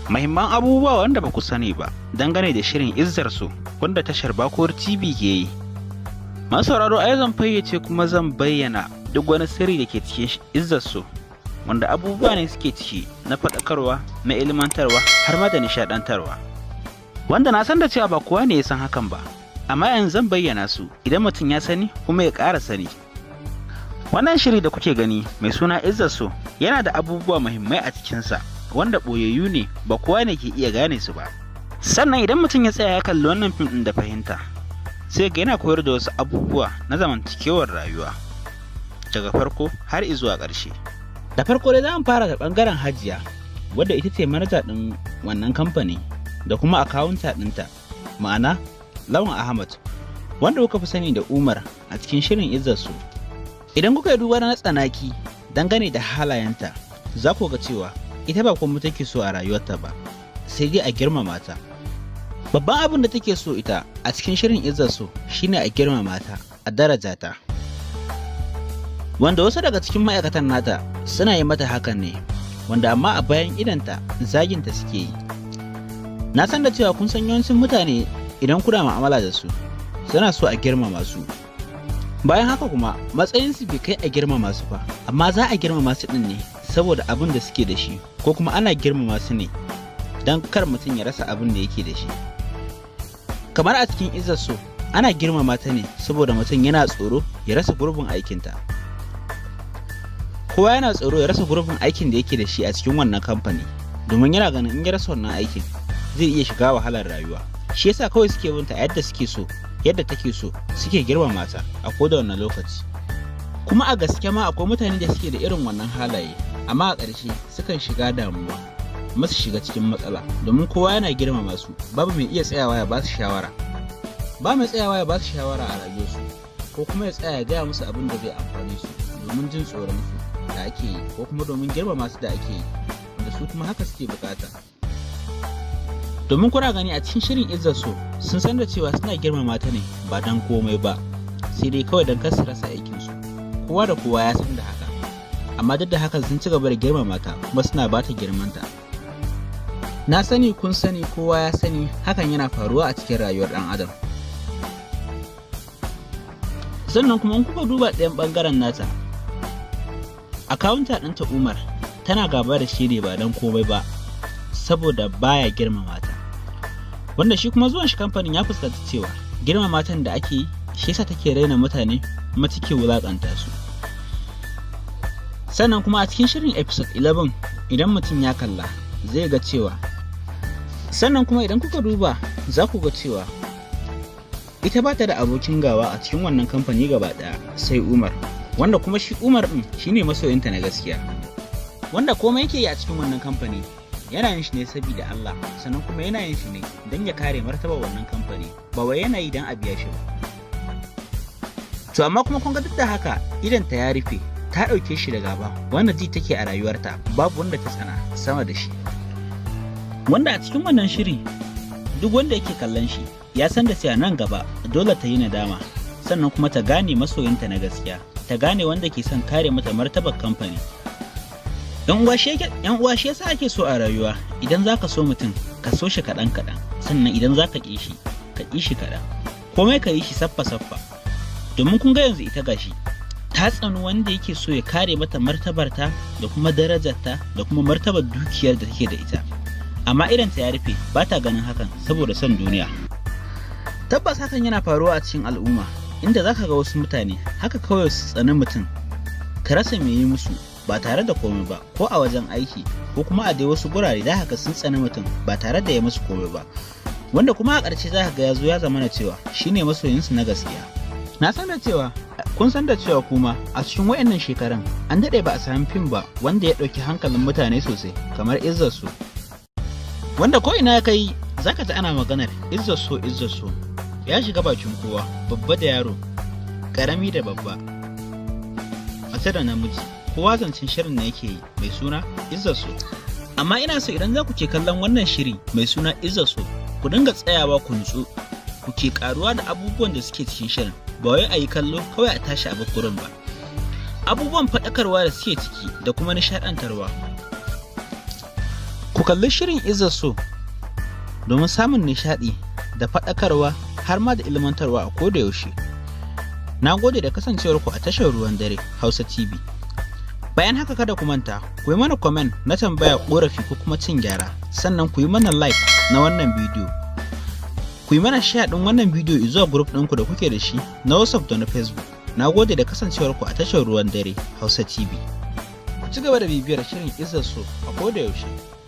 Mahimman abubuwa wanda ba ku sani ba dangane da shirin Izzar So wanda tashar Bakuwar TV ke yi. Masu sauraro, ai zan fayyace kuma zan bayyana duk wani sirri da ke cikin Izzar So, wanda abubuwa ne suke ciki na faɗakarwa, na ilmantarwa, har ma da nishaɗantarwa. Wanda na san da cewa ba kowa ne ya san hakan ba, amma yanzu zan bayyana su, idan mutum ya sani kuma ya ƙara sani. Wannan shiri da kuke gani mai suna Izzar So yana da abubuwa muhimmai a cikinsa wanda ɓoyayyu ne, ba kowa ne ke iya gane su ba. Sannan idan mutum ya tsaya ya kalli wannan fim ɗin da fahimta, sai ga yana koyar da wasu abubuwa na zamantakewar rayuwa daga farko har izuwa ƙarshe. Da farko dai za mu fara da ɓangaren Hajiya, wadda ita ce manaja ɗin wannan kamfani, da kuma akawunta ɗinta, ma'ana Lawan Ahmad, wanda kuka fi sani da Umar a cikin shirin Izzar So. Idan kuka yi duba na tsanaki dangane da halayenta, za ku ga cewa ita ba kuma take so a rayuwarta ba, sai dai a girmama ta. Babban abin da take so ita a cikin shirin Izzar So shine a girmama ta, a daraja ta. Wanda wasu daga cikin ma'aikatan nata suna yi mata hakan ne, wanda amma a bayan idanta zaginta suke yi. Na san da cewa kun san yawancin mutane, idan kuna mu'amala da su, suna so a girmama su. Bayan haka kuma matsayinsu bai kai a girmama su ba, amma za a girmama su din ne saboda abin da suke da shi, ko kuma ana girmama su ne don kar mutum ya rasa abin da yake da shi. Kamar a cikin Izzar So, ana girmama ta ne saboda mutum yana tsoro ya rasa gurbin aikinta. Kowa yana tsoro ya rasa gurbin aikin da yake da shi a cikin wannan kamfani, domin yana ganin in ya rasa wannan aikin zai iya shiga wahalar rayuwa. Shi yasa kawai suke binta a yadda suke so, yadda take so, suke girmama ta a koda wannan lokaci. Kuma a gaske ma akwai mutane da suke da irin wannan halaye, amma a ƙarshe sukan shiga damuwa, masu shiga cikin matsala, domin kowa yana girmama su, babu mai iya tsayawa ya ba su shawara, ba mai tsayawa ya ba su shawara a rayuwarsu, ko kuma ya tsaya ya gaya musu abin da zai amfane su, domin jin tsoron su da ake yi, ko kuma domin girmama su da ake yi, wanda su kuma haka suke bukata. Domin kuna gani a cikin shirin Izzar So, sun san da cewa suna girmama ta ne ba don komai ba, sai dai kawai don kar su rasa aikinsu. Kowa da kowa ya san da haka, amma duk da haka sun ci gaba da girmama ta kuma suna ba ta girmanta. Na sani, kun sani, kowa ya sani hakan yana faruwa a cikin rayuwar ɗan adam. Sannan kuma in kuka duba ɗayan ɓangaren nata, akawunta ɗinta Umar, tana gaba da shi ne ba don komai ba, saboda baya girmama ta. Wanda shi kuma zuwan shi kamfanin ya fuskanci cewa girmama matan da ake yi shi yasa take raina mutane kuma take wulaƙanta su. Sannan kuma a cikin shirin episode 11, idan mutum ya kalla zai ga cewa, sannan kuma idan kuka duba za ku ga cewa ita ba ta da abokin gaba a cikin wannan kamfani gaba daya sai Umar, wanda kuma shi Umar din shine masoyinta na gaskiya, wanda komai yake yi a cikin wannan kamfani yana yin shi ne saboda Allah, sannan kuma yana yin shi ne don ya kare martabar wannan kamfani, ba wai yana yi don a biya shi ba. To amma kuma kun ga duk da haka idan ta ya rufe, ta ɗauke shi da gaba, wanda ji take a rayuwarta babu wanda ta tsana sama da shi. Wanda a cikin wannan shiri duk wanda yake kallon shi ya san da cewa nan gaba dole ta yi nadama, sannan kuma ta gane masoyinta na gaskiya, ta gane wanda ke son kare mata martabar kamfani. Yan uwa, shi yasa ake so a rayuwa idan zaka so mutum ka so shi kaɗan kaɗan, sannan idan zaka ƙi shi ka ƙi shi kaɗan, komai ka yi shi saffa saffa. Domin kun ga yanzu ita gashi ta tsani wanda yake so ya kare mata martabarta da kuma darajarta da kuma martabar dukiyar da take da ita, amma ta ya rufe, ba ta ganin hakan saboda son duniya. Tabbas hakan yana faruwa a cikin al'umma, inda zaka ga wasu mutane haka kawai su tsani mutum, ka rasa me yi musu, ba tare da komai ba, ko a wajen aiki ko kuma a dai wasu gurare za ka sun tsani mutum ba tare da ya musu komai ba, wanda kuma a ƙarshe za ka ga ya zo ya zamana cewa shine masoyinsu na gaskiya. Na san da cewa kun san da cewa kuma a cikin wayannan shekarun an daɗe ba a sami fim ba wanda ya ɗauki hankalin mutane sosai kamar Izzar So, wanda ko ina ya kai zaka ji ana maganar Izzar So. Izzar So ya shiga bakin kowa, babba da yaro, ƙarami da babba, mace da namiji, kowa zancen shirin na yake yi mai suna Izzar So. Amma ina so idan za ku ke kallon wannan shiri mai suna Izzar So, ku dinga tsayawa ku nutsu, ku ke karuwa da abubuwan da suke cikin shirin, ba wai a yi kallo kawai a tashi a gurin ba. Abubuwan faɗakarwa da suke ciki da kuma nishaɗantarwa. Ku kalli shirin Izzar So domin samun nishaɗi da faɗakarwa har ma da ilmantarwa a koda yaushe. Na gode da kasancewarku a tashar Ruwan Dare Hausa TV. Bayan haka, kada ku manta ku yi mana comment na tambaya, ƙorafi ko kuma cin gyara, sannan ku yi mana like na wannan bidiyo. Ku yi mana share ɗin wannan bidiyo zuwa group ɗinku da kuke da shi na WhatsApp da na Facebook. Na gode da kasancewarku a tashar Ruwan Dare Hausa TV. Ku ci gaba da bibiyar shirin Izzar So a koda yaushe.